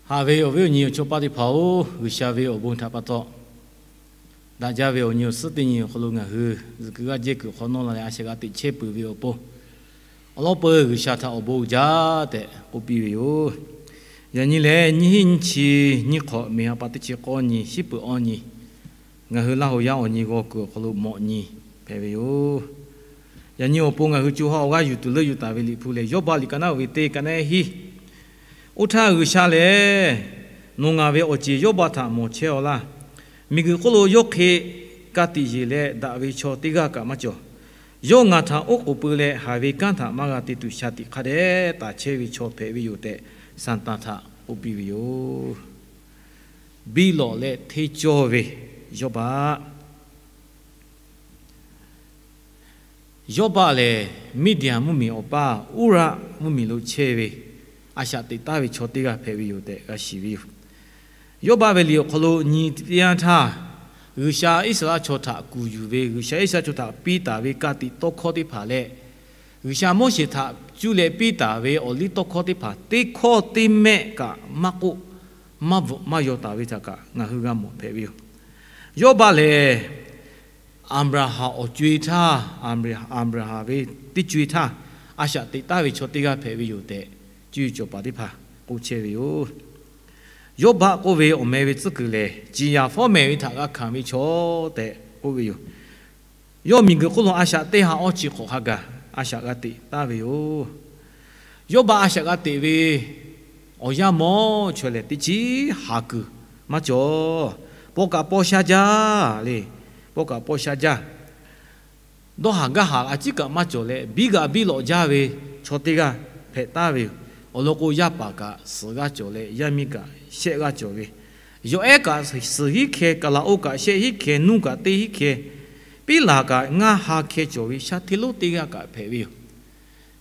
Haꞈ ve awˬ viˉ awˬ nyi awˬ chawˇ paˆ teˇ hpaˍ-oˬ, G'uiˬsha ve awˬ bon htaꞈ pa taw, daꞈ jaˇ ve awˬ nyi awˬ suhˉ teˇ nyi awˬ hk'aw lo ngaˬ hui zuhꞈ kuiˬ g'aˇ jehˇ kuiˬ hk'awꞈ nawˉ la leh a shaꞈ g'a teꞈ chehˇ peuˬ ve awˬ pon, awˬ lawn peuˬ G'uiˬsha htaꞈ awˬ bon uiˍ jaˇ tehꞈ k'oˆ piˇ ve yoˬ. Yaꞈ nyi lehˬ, nyiˇ hinˉ nyiˇ chi nyiˇ hk'awꞈ, miˬ ha pa teˇ chi k'awˇ nyi, shiˉ peuˬ awˇ nyi, ngaˬ hui Laˇ huˍ yaˇ awˬ nyi g'aw kuiˬ awˬ hk'aw lo mawꞈ nyi hpehꞈ ve yoˬ. Yaꞈ nyi awˬ pon ngaˬ hui co ha awˬ g'aˇ yuˬ tuˬ leuˆ yuˬ taˍ ve Liꞈ hpu lehˬ, Yawˇbaˆ liꞈ ka naˉ uiˍ ve teˇ ka naˉ hiˉ. Oˇ htaˇ G'uiˬsha lehˬ, nawˬ ngaˬ ve awˬ ceˬ Yawˇbaˆ htaꞈ mawˬ chehˇ-aw laˇ. Miˬguiˬ hk'oˆ lo yawˇ hk'e ka tiꞈ yeˬ leh daꞈ ve chaw teˇ g'aˇ kaꞈ maˇ cawˬ. Yawˇ ngaˬ htaꞈ oˉ k'oˍ pui leh haiˬ ve kanˉ htaꞈ maˇ g'a te tuˬ shaˍ tiꞈ hk'a dehꞈ taˍ chehˇ ve chaw hpehꞈ ve yoˬ tehꞈ, Saˍtanˍ htaꞈ k'oˆ piˇ ve yoˬ. Biˇ lawꞈ leh hteˇ cawˇ ve Yawˇbaˆ. Yawˇbaˆ lehˬ, Miˇdiˍaˍ mvuhˇmiˬ awˬ paˇ Uˇraˆ mvuhˇmiˬ lo chehˇ ve a shaꞈ teꞈ taˍ ve chaw teˇ g'aˇ hpehꞈ ve yoˬ tehꞈ g'a shiˍ ve yoˬ. Yawˇbaˆ ve liꞈ awˬ hk'aw lo nyi teˇ yanˇ htaˇ, G'uiˬsha Iˉsaˍreˍlaˆ chaw htaꞈ kuˬ yuˬ ve, G'uiˬsha Iˉsaˍreˍlaˆ chaw htaꞈ piˇ taˍ ve ka tiꞈ tawˇ hkawˇ teˇ hpaˍ leh, G'uiˬsha Moˉseˍ htaꞈ cuˇ leh piˇ taˍ ve awˬ liˇ tawˇ hkawˇ teˇ hpaˍ teˇ hkawˇ teˇ mehˆ kaꞈ maˇ k'oˆ, maˇ bvuhꞈ maˇ yaw taˍ ve htaꞈ kaꞈ ngaˬ hui g'a mawˬ hpehꞈ ve yoˬ. Yawˇbaˆ lehˬ, Aˍbraˍhanˍ awˬ co-e htaˇ, Aˍbraˍhanˍ ve teˇ co-e htaˇ, a shaꞈ teꞈ taˍ ve chaw teˇ g'aˇ hpehꞈ ve yoˬ tehꞈ, cuˇ yiˍ cawˬ paˍ teˇ hpaˍ k'oˆ chehˇ ve yoˬ. Yawˇbaˆ k'oˆ ve awˬ meh ve tcuhˉ kuiˬ lehˬ, ciˍ yaˍ fawˉ mehˍ ve htaꞈ g'a hkanˍ ve chaw tehꞈ k'oˆ ve yoˬ. Yawˇ miˬguiˬ hk'oˆ lo a shaꞈ teˇ ha awˇ chi hk'awꞈ hk'a gaˬ a shaꞈ g'a teꞈ taˍ ve yoˬ. Yawˇbaˆ a shaꞈ g'a teꞈ ve awˬ yanˇ mawˇ chaw lehˬ, teˇ chiˉ haˍ kuiˬ maˇ cawˬ. Paw kaꞈ paw sha jaˇ le. Paw kaꞈ paw sha jaˇ. Dawˇ haˍ gaˇ haˍ a ciˉ kaꞈ maˇ cawˬ leh, biˇ g'aꞈ biˇ lawꞈ jaˇ ve chaw teˇ g'aˇ hpehꞈ taˍ ve yoˬ. Awˬ lawn k'o, yaˇ paˍ kaꞈ suhˍ g'aˇ cawˬ leh, yaˇ miˇ kaꞈ shehˆ g'aˇ cawˬ ve, yawˬ ehˉ kaꞈ suhˍ hiˉ hkeh, kaˍlaˍoˆ kaꞈ shehˆ hiˉ hkeh, nuˇ kaꞈ teˇ hiˉ hkeh, piˉ laˬ kaꞈ ngaˇ ha hkeh cawˬ ve shaˉ hteˇ lonˉ teˇ g'aˇ kaꞈ hpehꞈ ve yoˬ.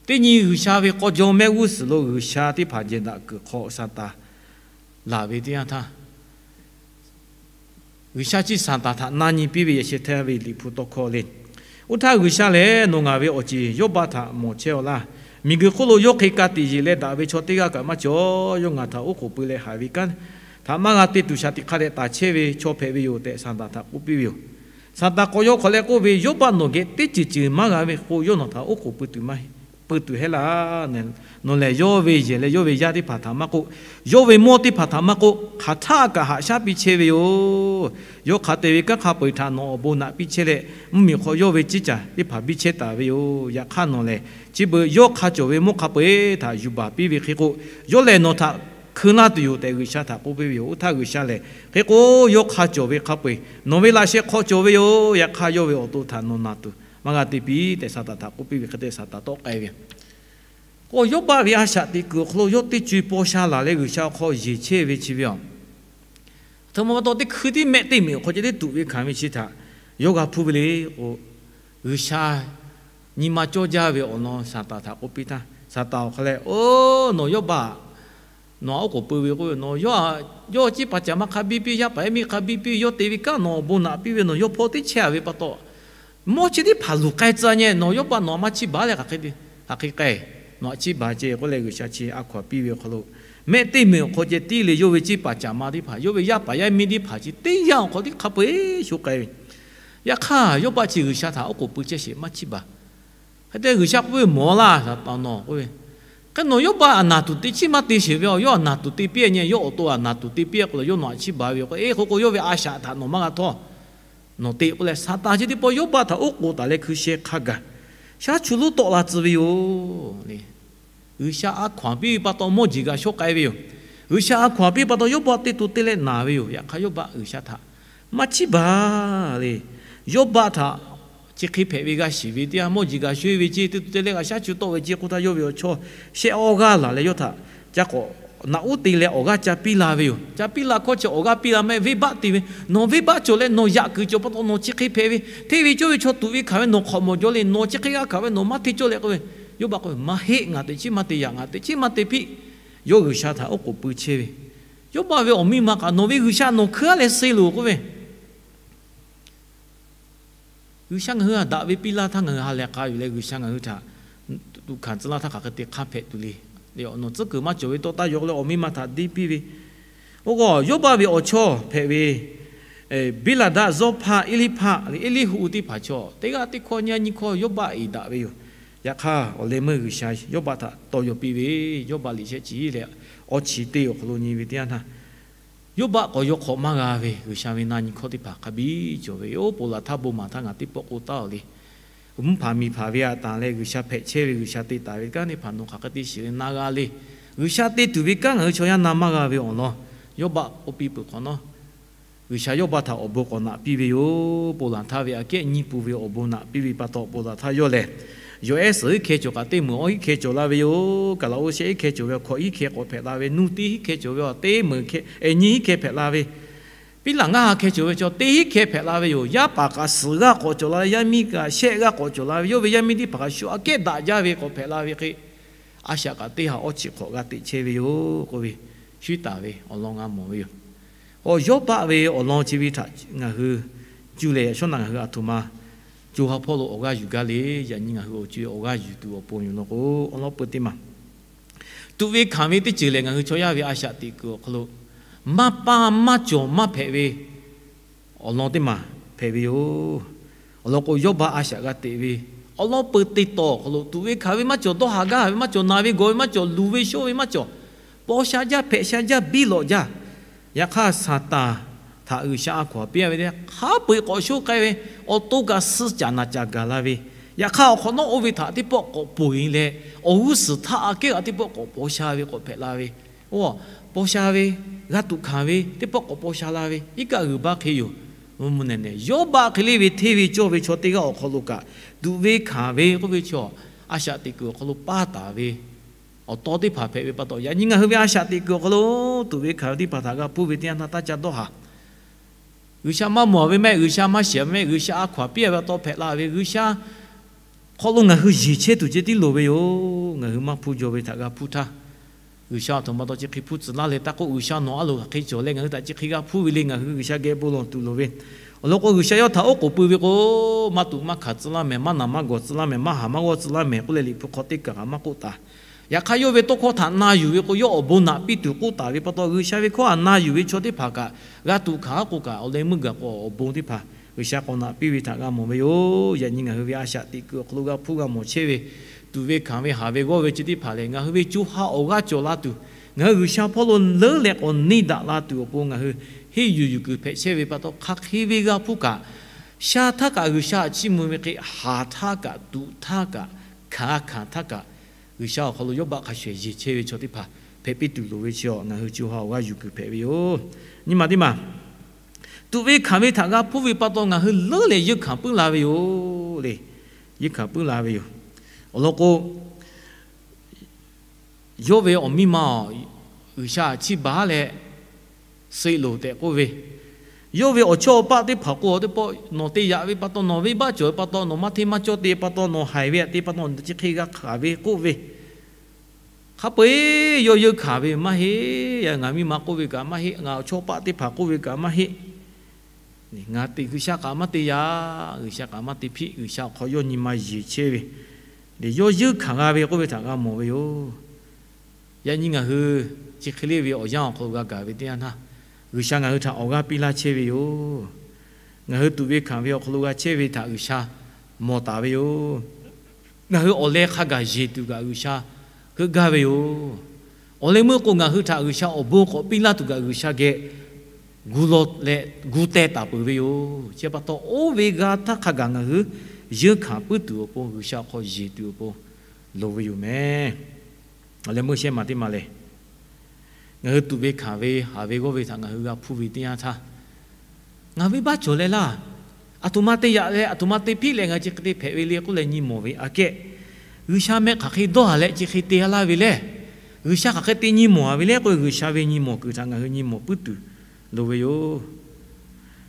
Teˇ nyi G'uiˬsha ve k'aw jaw mehˆ g'uˇ suhˍ lo G'uiˬsha teˇ hpaˍ jehˬ daꞈ kuiˬ hk'aw Saˍtanˍ laˬ ve teˇ yanˇ htaˇ, G'uiˬsha chi Saˍtanˍ htaꞈ na nyi piˇ ve yehˬ sheh htaˇ ve Liꞈ hpu tawˇ hkawˇ le. Oˇ htaˇ G'uiˬsha lehˬ, nawˬ ngaˬ ve awˬ ceˬ Yawˇbaˆ htaꞈ mawˬ chehˇ-aw laˇ. Miˬguiˬ hk'oˆ lo yawˇ hk'e ka tiꞈ yeˬ leh daꞈ ve chaw teˇ g'aˇ kaꞈ maˇ cawˬ. Yawˇ ngaˬ htaꞈ oˉ k'oˍ pui leh haiˬ ve kanˉ htaꞈ maˇ g'a te tuˬ shaˍ tiꞈ hk'a dehꞈ taˍ chehˇ ve chaw hpehꞈ ve yoˬ tehꞈ, Saˍtanˍ htaꞈ k'oˆ piˇ ve yoˬ. Saˍtanˍ k'awꞈ yaw hk'awꞈ leh k'oˆ ve, Yawˇbaˆ nawˬ geh teˇ ceuˬ ceuˬ maˇ g'a ve k'o, yawˇ nawˬ htaꞈ oˉ k'oˍ pui tuˬ maˇ pui tuˬ heˆ laˇ. Nawˬ lehˬ yawˇ ve yehˬ leh yawˇ ve yaˇ teˇ hpaˍ htaꞈ maˇ k'oˆ, yawˇ ve mawˇ teˇ hpaˍ htaꞈ maˇ k'oˆ, hk'aˬ htaˆ kaꞈ haꞈ shaˉ piˇ chehˇ ve yoˬ. Yawˇ hk'a te ve kanˉ hk'a peu-eˬ htaꞈ nawˬ awˬ bon naꞈ piˇ chehˇ leh, mvuhˇmiˬ hk'aw yawˇ ve ceˇ caˬ teˇ hpaˍ biˇ chehˇ taˍ ve yoˬ. Yaꞈ hk'aˇ nawˬ lehˬ, chi beuꞈ yawˇ hk'a cawˬ ve mawˇ hk'a peu-eˬ htaꞈ yuˬ baˬ piˇ ve hk'e k'o, yawˇ lehˬ nawˬ htaꞈ hkeu laˇ tuˬ yoˬ tehꞈ, G'uiˬsha htaꞈ k'oˆ piˇ ve yoˬ. Oˇ htaˇ G'uiˬsha lehˬ, Hk'e k'o, yawˇ hk'a cawˬ ve hk'a peu-eˬ nawˬ ve laꞈ sheh hk'aw cawˬ ve yoˬ. Yaꞈ hk'aˇ, yawˇ ve awˬ to htaꞈ nawˬ naˬ tuˬ maˇ g'a te piˇ tehꞈ, Saˍtanˍ htaꞈ k'oˆ piˇ ve hk'e te Saˍtanˍ tawˆ k'ai ve yoˬ. K'o, Yawˇbaˆ ve a shaꞈ teꞈ kuiˬ awˬ hk'aw lo yawˇ teˇ co-e paw sha laˬ leh G'uiˬsha awˬ hk'aw yeˬ chehˇ ve chi ve yoˬ. Aˬ htoꞈ ma pa taw, teˇ hkui tiˉ mehˆ teˇ meunˍ awˬ hk'aw ceh tiˉ tuꞈ ve hkanˍ ve chi htaꞈ yawˇ g'a hpuˇ ve le k'o, G'uiˬsha nyi ma cawˇ jaˇ ve awˬ lawn Saˍtanˍ htaꞈ k'oˆ piˇ htaˇ, Saˍtanˍ awˬ hk'a leh, Oˬ, nawˬ Yawˇbaˆ, nawˬ htaꞈ oˉ k'oˍ pui ve k'o, nawˬ yawˇ, yawˇ ciˉ paˍ caˍ ma hk'a biˇ piˇ, yaˇ paˍ yaˇ miˇ hk'a biˇ piˇ, yawˇ te ve kanˉ nawˬ awˬ bon naꞈ piˇ ve, nawˬ yawˇ hpawˇ teˇ chehˇ-a ve pa taw, mawˇ chi teˇ hpaˍ luˬ k'ai tcuh nyi, nawˬ Yawˇbaˆ nawˬ htaꞈ maˇ chiˇ baˬ leh hk'aˬ hk'e, hk'aˬ hk'e k'ai, nawˬ htaꞈ chiˇ baˬ ceh k'oˆ leh, G'uiˬsha chi a hkaw-anˬ piˇ ve awˬ hk'aw lo, mehˆ teˇ meunˍ awˬ hk'aw ceh tiˉ leh yawˇ ve ciˉ paˍ caˍ ma teˇ hpaˍ, yawˇ ve yaˇ paˍ yaˇ miˇ teˇ hpaˍ chi teˇ yanˇ awˬ hk'aw tiˉ hk'a peu-eˬ sho k'ai ve. Yaꞈ hk'aˇ, Yawˇbaˆ chi G'uiˬsha htaꞈ oˉ k'oˍ pui chehˇ sheˍ, maˇ chiˇ baˬ. Hk'e te G'uiˬsha k'oˆ ve, Mawˬ laˇ, Saˍtanˍ, nawˬ k'oˆ ve, hk'e nawˬ Yawˇbaˆ aˬ naˬ tuˬ te chiˉ maˇ te sheˍ ve, yawˇ aˬ naˬ tuˬ te piˇ nyi, yawˇ awˬ to aˬ naˬ tuˬ te piˇ k'o, yawˇ nawˬ htaꞈ chiˇ baˬ ve yoˬ. Hk'e k'o, yawˇ ve a shaꞈ htaꞈ nawˬ maˇ g'a htawˇ, nawˬ te k'oˆ leh, Saˍtanˍ chi teˇ pawˆ Yawˇbaˆ htaꞈ oˉ k'oˍ taˍ leh hkui sheh hk'a gaˬ shaˉ chu lonˉ tawˆ la tcuh ve yoˬ le. G'uiˬsha a hkaw-anˬ piˇ ve pa taw mawˇ jeˬ g'a shawˉ k'ai ve yoˬ. G'uiˬsha a hkaw-anˬ piˇ ve pa taw Yawˇbaˆ teˇ to te leh naˬ ve yoˬ. Yaꞈ hk'aˇ, Yawˇbaˆ G'uiˬsha htaꞈ maˇ chiˇ baˬ le. Yawˇbaˆ htaꞈ chi hk'e hpehꞈ ve g'a shiˍ ve teˇ yanˇ, mawˇ jeˬ g'a shoˆ-e ve ceˇ, teˇ to te leh g'a shaˉ chu tawˆ ve ceˇ k'oˆ htaˇ, yawˇ ve awˬ chawˇ shehˆ awˇ g'aˇ laˬ leh yawˇ htaꞈ ca k'awꞈ naꞈ uˉ te leh awˬ g'aˇ ca piˇ la ve yoˬ. Ca piˇ la hkawˇ chi awˬ g'aˇ piˇ la maˇ heˆ, venˇbaˆ te ve, Nawˬ venˇbaˆ cawˬ leh nawˬ yaꞈ kuiˬ cawˬ pa taw nawˬ chi hk'e hpehꞈ ve, hteˇ ve cawˇ ve chaw tuꞈ ve hkanˍ ve nawˬ hk'awꞈ mawˬ jaw le, nawˬ chi hk'e g'a hkanˍ ve nawˬ maˇ hteˇ cawˇ leh k'oˆ ve, Yawˇbaˆ k'oˆ ve, Maˇ heˆ, ngaˬ teꞈ chiˉ maˇ te yaꞈ, ngaˬ teꞈ chiˉ maˇ te hpiˆ. Yawˇ G'uiˬsha htaꞈ oˉ k'oˍ pui chehˇ ve, Yawˇbaˆ ve awˬ miˇ ma kaꞈ nawˬ ve G'uiˬsha nawˬ hkeu-a leh suh loˬ k'oˆ ve, G'uiˬsha ngaˬ hui htaꞈ daꞈ ve piˇ laˇ htaˇ ngaˬ hui ha lehˬ k'a yuˬ leh G'uiˬsha ngaˬ hui htaꞈ tuꞈ hkanˍ tcuh laˇ htaˇ hk'aˬ hk'e te hk'aˇ hpehꞈ tuˬ le. Nawˬ tcuhˉ kuiˬ maˇ cawˬ ve tawˇ taˇ yaw k'oˆ leh awˬ miˇ ma htaꞈ deˇ piˇ ve, Oˇ k'o, Yawˇbaˆ ve awˬ chawˇ hpehꞈ ve Biˇlaˍdaˆ, Zawˇhpaˆ, Eˇliˇhpaˆ, Eˇliˇhuˆ teˇ hpaˍ chaw teˇ g'aˇ teˇ hkawˇ nyiˇ g'aˇ nyiˇ hkawˇ Yawˇbaˆ iˍ daꞈ ve yoˬ. Yaꞈ hk'aˇ, awˬ leh meuˇ G'uiˬsha Yawˇbaˆ htaꞈ tawˇ yaw piˇ ve, Yawˇbaˆ liꞈ shehˆ chi leh awˇ chi teˇ awˬ hk'aw lo nyi ve teˇ yanˇ htaˇ, Yawˇbaˆ k'awꞈ yaw hk'awꞈ maˇ g'a ve G'uiˬsha ve na nyi hkawˇ teˇ hpaˍ hk'a biˇ cawˬ ve yoˬ. Ponˬ laˬ htaˇ bon maˍ htaˇ ngaˬ teˇ pawˆ k'oˆ taˉ-oˬ le. Mvuhˇ hpaˍ miˬ hpaˍ ve aꞈ tanˍ leh G'uiˬsha hpehꞈ chehˇ ve, G'uiˬsha te taˍ ve kanˉ teˇ hpaˍ nawˬ hk'aˬ hk'e te shiˍ le na g'a le. G'uiˬsha te tuˬ ve kanˉ ngaˬ hui chaw yaˇ na maˇ g'a ve awˬ lawn, Yawˇbaˆ k'oˆ piˇ peuˬ hk'awꞈ nawˉ, G'uiˬsha Yawˇbaˆ htaꞈ awˬ bon k'awꞈ naꞈ piˇ ve yoˬ. Ponˬ laˬ htaˇ ve aꞈ kehˉ nyiˇ pu ve awˬ bon naꞈ piˇ ve pa taw, ponˬ laˬ htaˇ yawˇ lehˬ, yawˬ ehˉ suhˍ hiˉ hkeh cawˬ kaꞈ teˇ meunˍ awˇ hiˉ hkeh cawˬ la ve yoˬ. Kaˍlaˍoˇsehˆ hiˉ hkeh cawˬ ve awˬ hkawꞈ hiˉ hkeh k'awꞈ hpehꞈ la ve, nuˇ teˇ hiˉ hkeh cawˬ ve awˬ teˇ meunˍ hkeh, nyiˇ hiˉ hkeh hpehꞈ la ve, piˉlaˬ ngaˇ ha hkeh cawˬ ve chaw teˇ hiˉ hkeh hpehꞈ la ve yoˬ. Yaˇ paˍ kaꞈ suhˍ g'aˇ k'awꞈ cawˬ la ve, yaˇ miˇ kaꞈ shehˆ g'aˇ k'awꞈ cawˬ la ve, yawˇ ve yaˇ miˇ teˇ hpaˍ kaꞈ shu aꞈ kehˉ daꞈ jaˇ ve k'awꞈ hpehꞈ la ve hk'e, a shaꞈ kaꞈ teˇ ha awˇ chi hk'awꞈ g'a teꞈ chehˇ ve yoˬ k'oˆ ve, shu taˍ ve awˬ lawn g'a mawˬ ve yoˬ. K'o, Yawˇbaˆ ve awˬ lawn chi ve htaꞈ ngaˬ hui cuˇ leh yaꞈ shawˉ naꞈ ngaˬ hui aˬ htoꞈ ma co ha hpawˇ lo awˬ g'aˇ yuˬ gaˇ le. Yaꞈ nyi ngaˬ hui awˬ co awˬ g'aˇ yuˬ tuˬ awˬ pon yoˬ law k'o, awˬ lawn peu teˇ maˬ tuꞈ ve hkanˍ ve teˇ ceuˬ lehˬ, ngaˬ hui chaw yaˇ ve a shaꞈ teꞈ kuiˬ awˬ hk'aw lo maˇ paˇ maˇ cawˬ maˇ hpehꞈ ve awˬ lawn teˇ maˬ hpehꞈ ve yoˬ. Awˬ lawn k'o, Yawˇbaˆ a shaꞈ g'a teꞈ ve awˬ lawn peu teˇ taw awˬ hk'aw lo tuꞈ ve hkanˍ ve maˇ cawˬ, dawˇ haˍ gaˇ haˍ ve maˇ cawˬ, naˬ ve gawˬ ve maˇ cawˬ, luˬ ve shoˆ ve maˇ cawˬ, paw sha jaˇ, hpehꞈ sha jaˇ, biˇ lawꞈ jaˇ. Yaꞈ hk'aˇ, Saˍtanˍ htaꞈ G'uiˬsha a hkaw-anˬ piˇ-a ve teˇ hk'a peu-eˬ k'awꞈ sho k'ai ve, awˬ to kaꞈ suh caˍ naˍ caˍ gaˬ la ve, yaꞈ hk'aˇ awˬ hk'awꞈ nawˉ oˇ ve htaꞈ teˇ pawˆ k'awꞈ ponˬ e leh, awˬ g'uˇ suhˍ htaˇ aꞈ kehˉ g'aꞈ teˇ pawˆ k'awꞈ paw sha ve k'awꞈ hpehꞈ la ve, paw sha ve, g'a tuꞈ hkanˍ ve teˇ pawˆ k'awꞈ paw sha la ve, iˉ kaˆ g'uiˬ baˆ hk'e yoˬ. Mvuhˇ mvuhˇ nehˬ nehˬ, Yawˇbaˆ hk'e le ve hteˇ ve cawˇ ve chaw teˇ g'aˇ awˬ hk'aw lo kaꞈ, tuꞈ ve hkanˍ ve k'oˆ ve chaw, a shaꞈ teꞈ kuiˬ awˬ hk'aw lo paˇ taˍ ve awˬ taw teˇ hpaˍ hpehꞈ ve pa taw, yaꞈ nyi ngaˬ hui ve a shaꞈ teꞈ kuiˬ awˬ hk'aw lo tuꞈ ve hkanˍ ve teˇ hpaˍ htaꞈ g'a hpuˇ ve teˇ yanˇ htaˇ, taˇ ca dawˇ haˍ. G'uiˬsha maˇ mawˬ ve mehˆ, G'uiˬsha maˇ shiˍ ve mehˆ, G'uiˬsha a hkaw-anˬ piˇ-a ve pa taw hpehꞈ la ve, G'uiˬsha hk'aw lo ngaˬ hui yeˬ chehˇ tuˬ ceh tiˉ loˍ ve yoˬ. Ngaˬ hui maˇ hpuˇ jaw ve htaꞈ g'a hpuˇ htaˇ, G'uiˬsha aˬ htoꞈ ma taw chi hk'e hpuˇ tcuh laˇ leh, taˇ k'oˆ, G'uiˬsha nawˬ a loˍ hk'aˬ hk'e cawˬ leh ngaˬ hui htaꞈ chi hk'e g'a hpuˇ ve le, ngaˬ hui G'uiˬsha geh bon lawˬ tuˬ loˍ ve. Awˬ lawn k'o, G'uiˬsha yawˇ htaꞈ oˉ k'oˍ pui ve k'o, maˇ tuꞈ maˇ hkanˍ tcuh laˇ mehˍ, maˇ naˬ maˇ gawˬ tcuh laˇ mehˍ, maˇ haˍ maˇ g'awˇ tcuh laˇ mehˍ k'oˆ leh, Liꞈ hpu hk'aw teˇ kaˬ kaꞈ maˇ k'oˆ taˍ. Yaꞈ hk'aˇ, yawˇ ve tawˇ hkawˇ htaꞈ na yuˬ ve k'o, yawˇ awˬ bon naꞈ piˇ tuˬ k'oˆ taˍ ve pa taw, G'uiˬsha ve hkawˇ htaꞈ na yuˬ ve chaw teˇ hpaˍ kaꞈ, g'a tuꞈ hkanˍ-a k'o kaꞈ, awˬ leh meuˇ gaˬ k'o awˬ bon teˇ hpaˍ G'uiˬsha k'awꞈ naꞈ piˇ ve htaꞈ g'a mawˬ ve yoˬ. Yaꞈ nyi ngaˬ hui ve a shaꞈ teꞈ kuiˬ awˬ hk'aw lo g'a hpuˇ g'a mawˬ chehˇ ve, tuꞈ ve hkanˍ ve, haˍ ve g'awˇ ve chi teˇ hpaˍ lehˬ, ngaˬ hui ve co ha awˬ g'aˇ cawˬ la tuˬ, ngaˬ hui G'uiˬsha hpawˇ lo leuˉ leh k'awꞈ neˇ daꞈ la tuˬ awˬ pon ngaˬ hui henˇ yuˬ yuˬ kuiˬ hpehꞈ chehˇ ve pa taw, hk'aˬ hk'e ve g'a hpuˇ kaꞈ, sha htaˇ kaꞈ G'uiˬsha htaꞈ chiˇ mvuh ve hk'e, haˍ htaˇ kaꞈ, tuꞈ htaˇ kaꞈ, hkanˍ hkanˍ htaˇ kaꞈ, G'uiˬsha awˬ hk'aw lo Yawˇbaˆ hk'a shuˍ shuˍ yeˬ chehˇ ve chaw teˇ hpaˍ hpehꞈ piˇ tuˬ loˍ ve chi, ngaˬ hui co ha awˬ g'aˇ yuˬ kuiˬ hpehꞈ ve yoˬ. Nyi ma teˇ maˬ, tuꞈ ve hkanˍ ve htaꞈ g'a hpuˇ ve pa taw ngaˬ hui leuˉ leh yeunˇ hkanˍ puiˉ la ve yoˬ le. Yeunˇ hkanˍ puiˉ la ve yoˬ. Awˬ lawn k'o, yawˇ ve awˬ miˇ ma-oˬ, G'uiˬsha htaꞈ chiˇ baˬ leh suh loˬ tehꞈ k'oˆ ve, yawˇ ve awˬ chawˇ awˬ paˆ teˇ hpaˍ k'o, teˇ pawˆ nawˬ te yaꞈ ve pa taw, nawˬ venˇbaˆ cawˬ ve pa taw, nawˬ maˇ hteˇ maˇ cawˇ te pa taw, nawˬ haiˬ ve aꞈ te pa taw, chi hk'e g'a hkanˍ ve k'oˆ ve, hk'a peu-eˬ yawˇ yeunˇ hkanˍ ve maˇ heˆ. Ngaˬ miˇ ma k'oˆ ve kaꞈ maˇ heˆ, ngaˬ awˬ chawˇ paˆ teˇ hpaˍ k'oˆ ve kaꞈ maˇ heˆ. Ngaˬ te G'uiˬsha kaꞈ maˇ te yaꞈ, G'uiˬsha kaꞈ maˇ te hpiˆ, G'uiˬsha awˬ hk'aw yawˇ nyi ma yeˬ chehˇ ve, yawˇ yeunˇ hkanˍ g'a ve k'oˆ ve htaꞈ g'a mawˬ ve yoˬ. Yaꞈ nyi ngaˬ hui chi hk'e le ve awˬ yanˇ awˬ hk'aw lo g'a gaˬ ve teˇ yanˇ htaˇ, G'uiˬsha ngaˬ hui htaꞈ awˬ g'aˇ piˇ laˇ chehˇ ve yoˬ. Ngaˬ hui tuꞈ ve hkanˍ ve awˬ hk'aw lo g'a chehˇ ve htaꞈ G'uiˬsha mawˬ taˍ ve yoˬ. Ngaˬ hui awˬ leh hk'a gaˬ yeˬ tuˬ kaꞈ G'uiˬsha heuˆ gaˇ ve yoˬ. Awˬ leh meuˇ k'o, ngaˬ hui htaꞈ G'uiˬsha awˬ bon k'awꞈ piˇ laˇ tuˬ kaꞈ G'uiˬsha geh gu law leh gu teh taˍ peuˬ ve yoˬ. Chi pa taw, oˇ ve g'a htaˇ hk'a gaˬ ngaˬ hui yeunˇ hkanˍ puiˉ tuˬ awˬ pon, G'uiˬsha awˬ hk'aw yeˬ tuˬ awˬ pon loˍ ve yoˬ mehˍ. Awˬ leh meuˇ shehˉ ma teˇ ma lehˬ, ngaˬ hui tuꞈ ve hkanˍ ve, haˍ ve g'awˇ ve htaꞈ ngaˬ hui g'a hpuˇ ve teˇ yanˇ htaˇ, ngaˬ venˇbaˆ cawˬ leh laˇ, aˬ htoꞈ ma te yaꞈ leh, aˬ htoꞈ ma te hpiˆ leh ngaˬ chi hk'e te hpehꞈ ve le k'oˆ leh nyi mawˬ ve aꞈ kehˉ, G'uiˬsha meh hk'aˬ hk'e dawˇ haˍ leh chi hk'e te laˇ ve le, G'uiˬsha hk'aˬ hk'e te nyi mawˬ a ve le k'oˆ ve, G'uiˬsha ve nyi mawˬ kuiˬ htaꞈ ngaˬ hui nyi mawˬ puiˉ tuˬ loˍ ve yoˬ.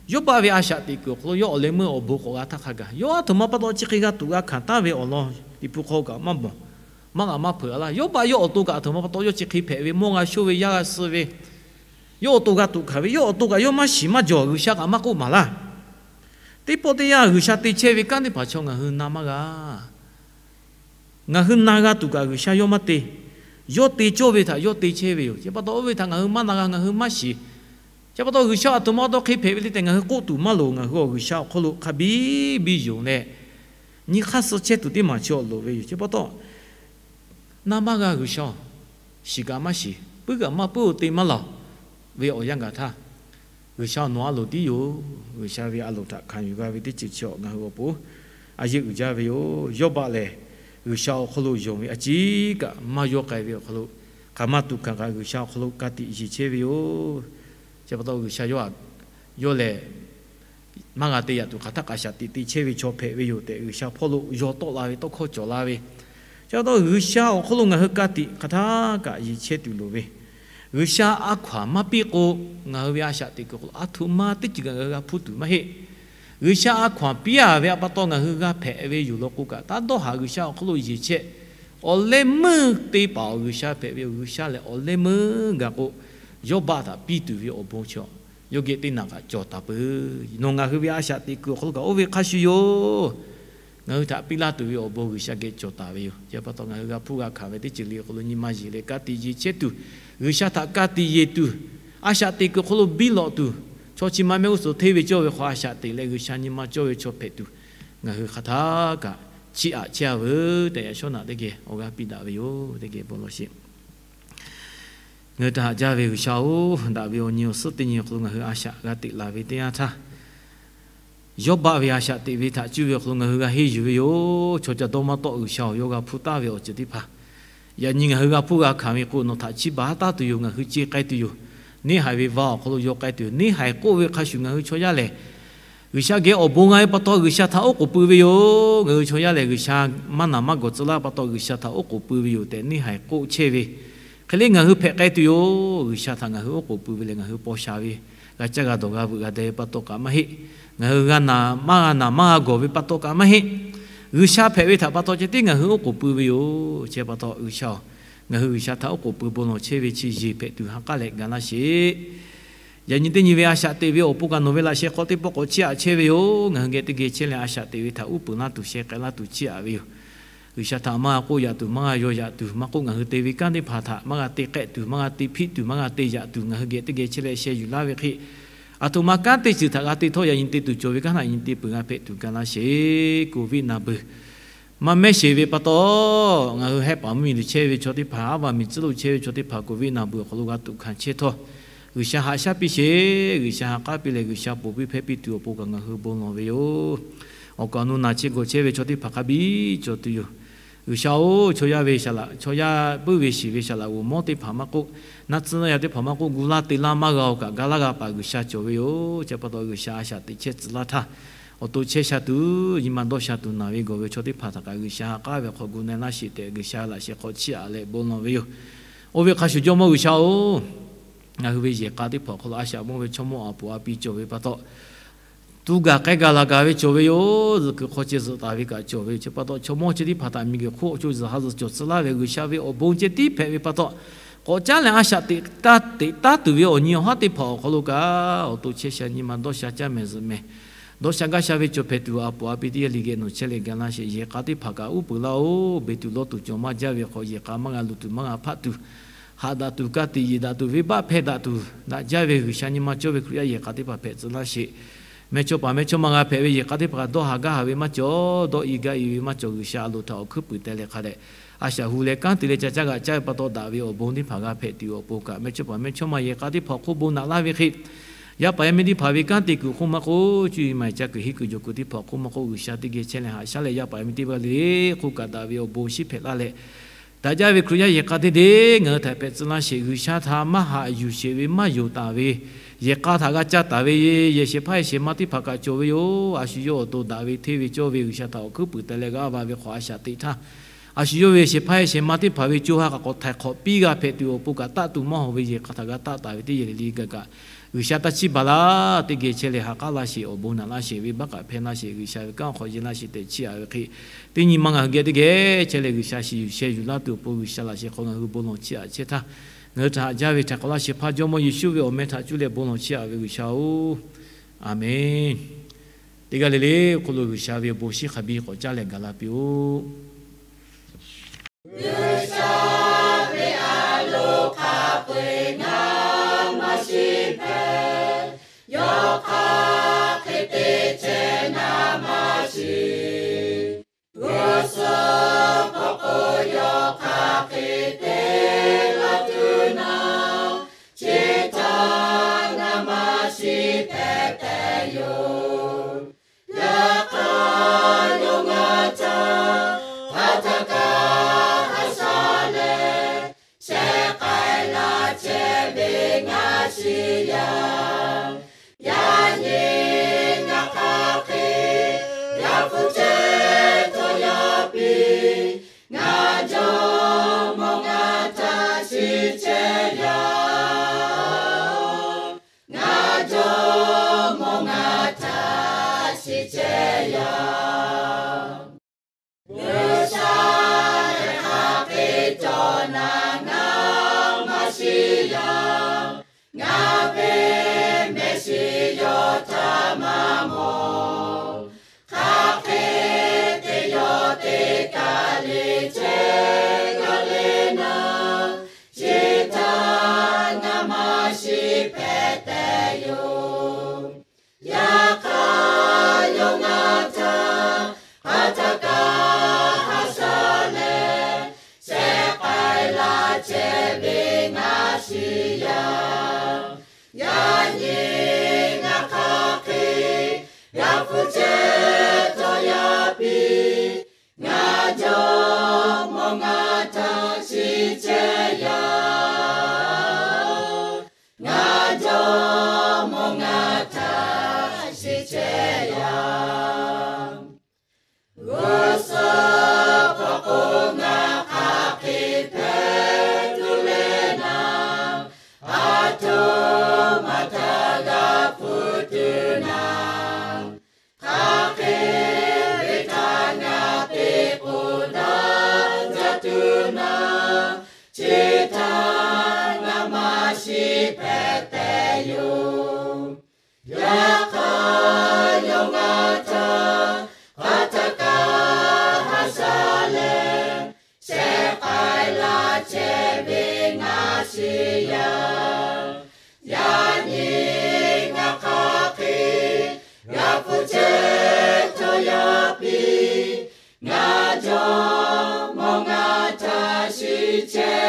Yawˇbaˆ ve a shaꞈ teꞈ kuiˬ awˬ hk'aw lo yawˇ awˬ leh meuˇ awˬ bon k'awꞈ g'a htaˇ hk'a gaˬ, yawˇ aˬ htoꞈ ma pa taw chi hk'e g'a tuꞈ g'a hkanˍ taˍ ve awˬ lawn Liꞈ hpu hk'aw kaꞈ maˇ mawˬ, maˇ g'a maˇ hpeuꞈ a laˇ. Yawˇbaˆ yawˇ awˬ to kaꞈ aˬ htoꞈ ma pa taw yawˇ chi hk'e hpehꞈ ve, mawˇ g'a shonˇ ve, yaˇ g'a suh ve, yawˇ awˬ to g'a tuꞈ hkanˍ ve, yawˇ awˬ to kaꞈ yawˇ maˇ shiˍ maˇ jawˬ, G'uiˬsha kaꞈ maˇ k'oˆ maˍ laˇ. Teˇ pawˆ teˇ yanˇ G'uiˬsha te chehˇ ve kanˉ teˇ hpaˍ chaw ngaˬ hui na maˇ g'a. Ngaˬ hui na g'a tuˬ kaꞈ G'uiˬsha yawˇ maˇ te. yawˇ te cawˇ ve htaꞈ yawˇ te chehˇ ve yoˬ. Chi pa taw oˇ ve htaꞈ ngaˬ hui maˇ na g'a, ngaˬ hui maˇ shiˍ. Chi pa taw G'uiˬsha aˬ htoꞈ ma dawˇ hk'e hpehꞈ ve le tehꞈ ngaˬ hui k'oˆ tuˬ maˇ loˍ. Ngaˬ hui awˬ G'uiˬsha awˬ hk'aw lo hk'a biˇ biˇ yonˍ leh, nyi hk'aˇ suh chehˇ tuˬ teˇ maˬ chi awˬ loˍ ve yoˬ. Chi pa taw, na maˇ g'a G'uiˬsha-oˬ, shiˍ kaꞈ maˇ shiˍ, puiˉ kaꞈ maˇ puiˉ-oˬ te maˇ laˬ ve awˬ yanˇ gaˬ htaˇ, G'uiˬsha nawˬ a loˍ tiˉ yoˬ. G'uiˬsha ve a loˍ htaꞈ hkanˍ yuˬ g'a ve teˇ ceuˬ chi ngaˬ hui awˬ pon a yeˇ uiˍ jaˇ ve yoˬ. Yawˇbaˆ lehˬ, G'uiˬsha awˬ hk'aw lo yonˍ ve a ciˉ kaꞈ maˇ yawˇ k'ai ve awˬ hk'aw lo, hk'aˬ ma tuˬ hkanˍ kaꞈ G'uiˬsha awˬ hk'aw lo ka tiꞈ yeˬ chehˇ ve yoˬ. Chi pa taw G'uiˬsha yawˇ a, yawˇ lehˬ maˇ g'a te yaꞈ tuˬ hk'aˬ htaˆ kaꞈ a shaꞈ teꞈ te chehˇ ve chaw hpehꞈ ve yoˬ tehꞈ, G'uiˬsha hpawˇ lo yaw tawˆ la ve tawˇ hkawˇ cawˬ la ve. Chi pa taw G'uiˬsha awˬ hk'aw lo ngaˬ hui ka tiꞈ hk'aˬ htaˆ kaꞈ yeˬ chehˇ tuˬ loˍ ve, G'uiˬsha a hkaw-anˬ maˇ piˇ k'o, ngaˬ hui ve a shaꞈ teꞈ kuiˬ hk'aw lo aˬ htoꞈ ma teˇ ceuˬ kaꞈ ngaˬ hui g'a hpuˇ tuˬ maˇ heˆ. G'uiˬsha a hkaw-anˬ piˇ-a ve a pa taw ngaˬ hui g'a hpehꞈ ve yoˬ law k'o kaꞈ, taˇ dawˇ haˍ G'uiˬsha awˬ hk'aw lo yeˬ chehˇ. Awˬ leh meuˇ teˇ hpaˍ-oˬ, G'uiˬsha hpehꞈ ve yoˬ. G'uiˬsha lehˬ awˬ leh meuˇ gaˬ k'o, yawˇbaˆ htaꞈ piˇ tuˬ ve awˬ bon chi yawˇ geh teˇ naˬ kaꞈ cawˬ taˍ peuˬ. Nawˬ ngaˬ hui ve a shaꞈ teꞈ kuiˬ awˬ hk'aw lo kaꞈ oˇ ve hk'a shuˍ yoˬ. Ngaˬ hui htaꞈ piˇ laˇ tuˬ ve awˬ bon G'uiˬsha geh cawˬ taˍ ve yoˬ. Chi pa taw ngaˬ hui g'a hpuˇ g'a hkanˍ ve teˇ ceuˬ le awˬ hk'aw lo nyi ma yeˬ leh ka tiꞈ yeˬ chehˇ tuˬ, G'uiˬsha htaꞈ ka tiꞈ yeˬ tuˬ, a shaꞈ teꞈ kuiˬ hk'aw lo biˇ lawꞈ tuˬ, chaw chi ma mehˆ g'uˇ suhˍ hteˇ ve cawˇ ve hk'aw a shaꞈ teꞈ leh G'uiˬsha nyi ma cawˇ ve chaw hpehꞈ tuˬ, ngaˬ hui hk'aˬ htaˆ kaꞈ chiˇ aꞈ chehˇ-a veuˬ tehꞈ yaꞈ shawˉ naꞈ teˇ geh awˬ g'aˇ piˇ daꞈ ve yoˬ. Teˇ geh bon lawˬ sheˍ. Ngaˬ hui htaꞈ haꞈ jaˇ ve G'uiˬsha-oˬ, daꞈ ve awˬ nyi awˬ suhˉ teˇ nyi awˬ hk'aw lo ngaˬ hui a shaꞈ g'a teꞈ laˬ ve teˇ yanˇ htaˇ, yawˇbaˆ ve a shaꞈ teꞈ ve htaꞈ cuˇ ve awˬ hk'aw lo ngaˬ hui g'a henˇ yuˬ ve yoˬ. Chaw ca dawˇ maˇ tawˆ G'uiˬsha-oˬ, yawˇ g'a hpuˇ taˍ ve awˬ ceuˬ teˇ hpaˍ yaꞈ nyi ngaˬ hui g'a hpuˇ g'a hkanˍ ve k'o, nawˬ htaꞈ chiˇ baˬ taˉ tuˬ yoˬ. Ngaˬ hui ce k'ai tuˬ yoˬ. Neˇ haiˬ ve va awˬ hk'aw lo yaw k'ai tuˬ yoˬ. Neˇ haiˬ k'oˆ ve hk'a shuˍ ngaˬ hui chaw yaˇ lehˬ, G'uiˬsha geh awˬ bon g'a ve pa taw G'uiˬsha htaꞈ oˉ k'oˍ pui ve yoˬ. Ngaˬ hui chaw yaˇ lehˬ, G'uiˬsha maˇ naˬ maˇ gawˬ tcuh laˇ pa taw G'uiˬsha htaꞈ oˉ k'oˍ pui ve yoˬ tehꞈ neˇ haiˬ k'oˆ chehˇ ve hk'e le ngaˬ hui hpehꞈ k'ai tuˬ yoˬ. G'uiˬsha htaꞈ ngaˬ hui oˉ k'oˍ pui ve lehˬ, ngaˬ hui paw sha ve g'a caˇ g'a dawˬ g'a veuꞈ g'a deh ve pa taw kaꞈ maˇ heˆ. Ngaˬ hui g'a naˬ maˇ g'a naˬ maˇ g'a gawˬ ve pa taw kaꞈ maˇ heˆ. G'uiˬsha hpehꞈ ve htaꞈ pa taw ceh tiˉ ngaˬ hui oˉ k'oˍ pui ve yoˬ. Chi pa taw G'uiˬsha-oˬ, ngaˬ hui G'uiˬsha htaꞈ oˉ k'oˍ pui bon lawˬ chehˇ ve chi yeˬ hpehꞈ tuˬ ha k'aˉ leh ga laˇ sheˍ. Yaꞈ nyi teˇ nyi ve a shaꞈ teꞈ ve awˬ pon kaꞈ nawˬ ve laꞈ sheh hk'aw teˇ pawˆ k'awꞈ chiˇ aꞈ chehˇ ve yoˬ. Ngaˬ hui geh teˇ geh chehˇ leh a shaꞈ teꞈ ve htaꞈ uˉ peunˍ laˇ tuˬ, sheh k'ai laˇ tuˬ chiˇ aꞈ ve yoˬ. G'uiˬsha htaꞈ maˇ g'a k'oˆ yaꞈ tuˬ, maˇ g'a yaw yaꞈ tuˬ, maˇ k'oˆ ngaˬ hui te ve kanˉ teˇ hpaˍ htaꞈ maˇ g'a te k'ehˆ tuˬ, maˇ g'a te hpiˆ tuˬ, maˇ g'a te yaꞈ tuˬ, ngaˬ hui geh teˇ geh chehˇ leh sheh yuˬ laˇ ve hk'e, aˬ htoꞈ ma kanˉ teˇ ceuˬ htaꞈ g'a te htawˇ yaꞈ nyi te tuˬ cawˬ ve kanˉ htaꞈ yaꞈ nyi te peuˬ g'a hpehꞈ tuˬ ga laˇ sheˍ. Covid naˬ beuˬ maˇ mehˉ sheˍ ve pa taw, ngaˬ hui hehˆ paˍ mvuhˇmiˬ lo chehˇ ve chaw teˇ hpaˍ, aˉ vaˬ miˬ tcuhˉ lo chehˇ ve chaw teˇ hpaˍ Covid naˬ beuˬ awˬ hk'aw lo g'a tuꞈ hkanˍ chehˇ htawˇ, G'uiˬsha haꞈ shaˉ piˇ sheˍ. G'uiˬsha ha k'aˉ piˇ leh G'uiˬsha ponˬ piˇ hpehˇ piˇ tuˬ awˬ pon kaꞈ ngaˬ hui bon lawˬ ve yoˬ. Awˬ kaˍ awˬ nu naˬ chehˇ gawˬ chehˇ ve chaw teˇ hpaˍ hk'a biˇ cawˬ tuˬ yoˬ. G'uiˬsha-oˬ, chaw yaˇ ve saˍ laꞈ, chaw yaˇ puiˉ ve shiˍ ve saˍ laꞈ g'oˍ mawˇ teˇ hpaˍ maˇ k'oˆ, naˆ tcuhˇ naˆ yaˇ teˇ hpaˍ maˇ k'oˆ, gu laˇ te laˇ maˇ g'a-oˬ kaꞈ, ga laˇ g'a paˍ G'uiˬsha cawˬ ve yoˬ. Chi pa taw G'uiˬsha a shaꞈ teꞈ chehˇ tcuh laˇ htaˇ, awˬ to chehˇ sha tuˬ, nyi ma dawˇ sha tuˬ naˬ ve gawˬ ve chaw teˇ hpaˍ htaꞈ kaꞈ G'uiˬsha ha k'aˉ ve hk'aw gu na laˇ sheˍ tehꞈ G'uiˬsha laꞈ sheh hk'aw chiˇ aꞈ leh bon lawˬ ve yoˬ. Oˇ ve hk'a shuˍ Jawˇmawˇ G'uiˬsha-oˬ, ngaˬ hui ve yehˬ k'a teˇ hpaˍ awˬ hk'aw lo a shaꞈ mawˇ ve chaw mawˇ a poˍ a pi cawˬ ve pa taw, tu gaˬ k'ai gaˬ laˬ gaˬ ve cawˬ ve yoˬ. Zuhꞈ kuiˬ hk'aw ceh zuhꞈ taˍ ve kaꞈ cawˬ ve yoˬ. Chi pa taw chaw mawˇ chi teˇ hpaˍ htaꞈ miˬguiˬ hk'oˆ awˬ co zuhꞈ ha zuhꞈ cawˬ tcuh laˇ ve G'uiˬsha ve awˬ bon ceh tiˉ hpehꞈ ve pa taw, k'awꞈ caˉ leh a shaꞈ teꞈ taˇ teꞈ taˉ tuˬ ve awˬ nyi awˬ haˉ teˇ hpaˍ awˬ hk'aw lo kaꞈ, awˬ to chehˇ sha nyi ma dawˇ sha caˇ mehˍ zuhꞈ mehˍ, dawˇ sha gaˇ sha ve cawˬ hpehꞈ tuˬ a poˍ a pi teˇ g'aˇ le geh nawˬ chehˇ leh ga laˇ sheˍ. Yehˬ k'a teˇ hpaˍ kaꞈ uˉ peunˍ laˇ-oˬ. Beˬ tuˬ lawˇ tuˬ cawˬ maˇ jaˇ ve hk'aw, yehˬ k'a maˇ g'a luˬ tuˬ maˇ g'a hpaˆ tuˬ, haꞈ daꞈ tuˬ, ka tiꞈ yeˬ daꞈ tuˬ, venˇbaˆ hpehˇ daꞈ tuˬ, daꞈ jaˇ ve G'uiˬsha nyi ma cawˇ ve Hkriꞈ yaˇ yehˬ k'a teˇ hpaˍ hpehꞈ tcuh laˇ sheˍ. Mehˇchawˇ paˍ mehˇchawˇma g'a hpehꞈ ve yehˬ k'a teˇ hpaˍ kaꞈ dawˇ haˍ gaˇ haˍ ve maˇ cawˬ, dawˇ i gaˇ i ve maˇ cawˬ, G'uiˬsha a loˍ htaꞈ awˬ hkuiˉ puiˍ teh leh hk'a dehꞈ, a shaꞈ hu leh kanˉ te leh ca caˇ g'aꞈ caˇ ve pa taw daꞈ ve awˬ bon teˇ hpaˍ g'a hpehꞈ tuˬ awˬ pon kaꞈ, mehˇchawˇ paˍ mehˇchawˇma yehˬ k'a teˇ hpaˍ awˬ hk'oˆ bon naꞈ laˇ ve hk'e, yaˇ paˍ yaˇ miˇ teˇ hpaˍ ve kanˉ te kuiˬ hk'oˆ maˇ k'oˆ, cuˇ yiˍ maˬ ca kuiˬ henˇ kuiˬ jawˬ kuiˬ teˇ hpaˍ awˬ hk'oˆ maˇ k'oˆ, G'uiˬsha teˇ geh chehˇ leh haꞈ shaˉ leh yaˇ paˍ yaˇ miˇ teˇ g'aˇ le le hk'oˆ kaꞈ daꞈ ve awˬ bon shiˉ hpehꞈ laˇ leh, daꞈ jaˇ ve Hkriꞈ yaˇ yehˬ k'a teˇ deˇ ngaˬ hui htaꞈ hpehꞈ tcuh laˇ sheˍ. G'uiˬsha htaꞈ maˇ haꞈ yuˬ sheˍ ve maˇ yonˍ taˍ ve yehˬ k'a htaꞈ g'a caˇ taˍ ve yehˬ shehˍ hpaˇ yehˬ shehˍ ma teˇ hpaˍ kaꞈ cawˬ ve yoˬ. A shu yawˇ awˬ to daꞈ ve hteˇ ve cawˇ ve G'uiˬsha htaꞈ awˬ hkuiˉ puiˍ teh leh g'a va ve hk'aw a shaꞈ teꞈ htaˇ, a shu yawˇ ve yehˬ shehˍ hpaˇ yehˬ shehˍ ma teˇ hpaˍ ve co ha kaꞈ k'awꞈ htaiˍ hk'awꞈ piˇ g'a hpehꞈ tuˬ awˬ pon kaꞈ, taˆ tuˬ maˇ hawˍ ve yehˬ k'a htaꞈ g'a taˆ taˍ ve teˇ yehˬ le le gaˬ kaꞈ, G'uiˬsha taˇ chiˇ baˬ laˇ. Teˇ geh chehˇ leh ha k'aˉ laˇ sheˍ, awˬ bon naꞈ laˇ sheˍ, venˇbaˆ kaꞈ hpehˇ laˇ sheˍ, G'uiˬsha ve kanˉ awˬ hk'aw yehˬ laˇ sheˍ tehꞈ chiˇ aꞈ ve hk'e, teˇ nyi ma ngaˬ hui geh teˇ geh chehˇ leh G'uiˬsha shiˍ yuˬ sheh yuˬ laˇ tuˬ awˬ pon G'uiˬsha laꞈ sheh hk'aw ngaˬ hui bon lawˬ chiˇ aꞈ chehˇ htaˇ, ngaˬ hui htaꞈ haꞈ jaˇ ve htaꞈ k'awꞈ laˇ shehˍ hpaˇ Jawˇmawˇ Yeˍsuˆ ve awˬ meh htaꞈ cuˇ leh bon lawˬ chiˇ aꞈ ve G'uiˬsha-oˬ, Aˍmenˇ. Teˇ g'aˇ le le awˬ hk'aw lo G'uiˬsha ve awˬ bon shiˉ hk'a biˇ k'awꞈ caˇ leh gaˬ la piˇ-oˆ. ngaˬ shiˍ yaˇ. Yaꞈ nyi ngaˬ hk'aˬ hk'e g'a hpu chehˇ htawˇ yaˇ piˇ, ngaˬ jawˇ mawˇ ngaˬ htaꞈ shiˍ chehˇ yaˇ. Ngaˬ jawˇ mawˇ ngaˬ htaꞈ shiˍ chehˇ yaˇ. G'uiˬsha lehˬ hk'aˬ hk'e cawˬ naˍ ngaˬ maˇ shiˍ yaˇ. Ngaˬ ve mehˆ shiˍ yawˇ htaꞈ maˇ mawˬ. Hk'aˬ hk'e teˇ yawˇ te kaꞈ le chehˇ g'a le naˍ, chi htaꞈ ngaˬ maˇ shiˍ hpehꞈ tehꞈ yoˬ. Yaꞈ hk'aˇ yawˇ ngaˬ htaꞈ hk'aˬ htaˇ kaꞈ ha sha leh, shehˍ k'ai laˇ chehˇ ve ngaˬ shiˍ yaˇ. Yaꞈ nyi ngaˬ hk'aˬ hk'e g'a hpu chehˇ htawˇ yaˇ piˇ, ngaˬ jawˇ mawˇ ngaˬ htaꞈ shiˍ chehˇ yaˇ. Ngaˬ jawˇ mawˇ ngaˬ htaꞈ shiˍ chehˇ yaˇ. G'uˇ suhˍ hk'aw k'o ngaˬ hk'aˬ hk'e hpehꞈ tuˬ le naˍ, aˬ htoꞈ ma htaꞈ g'a hpu tuˬ naˍ, hk'aˬ hk'e ve htaꞈ ngaˬ te k'o daꞈ jaˇ tuˬ naˍ, chi htaꞈ ngaˬ maˇ shiˍ hpehꞈ tehꞈ yoˬ. Yaꞈ hk'aˇ yawˇ ngaˬ htaꞈ hk'aˬ htaˇ kaꞈ ha sha leh, shehˍ k'ai laˇ chehˇ ve ngaˬ shiˍ yaˇ. Yaꞈ nyi ngaˬ hk'aˬ hk'e g'a hpu chehˇ htawˇ yaˇ piˇ, ngaˬ jawˇ mawˇ ngaˬ htaꞈ shiˍ chehˇ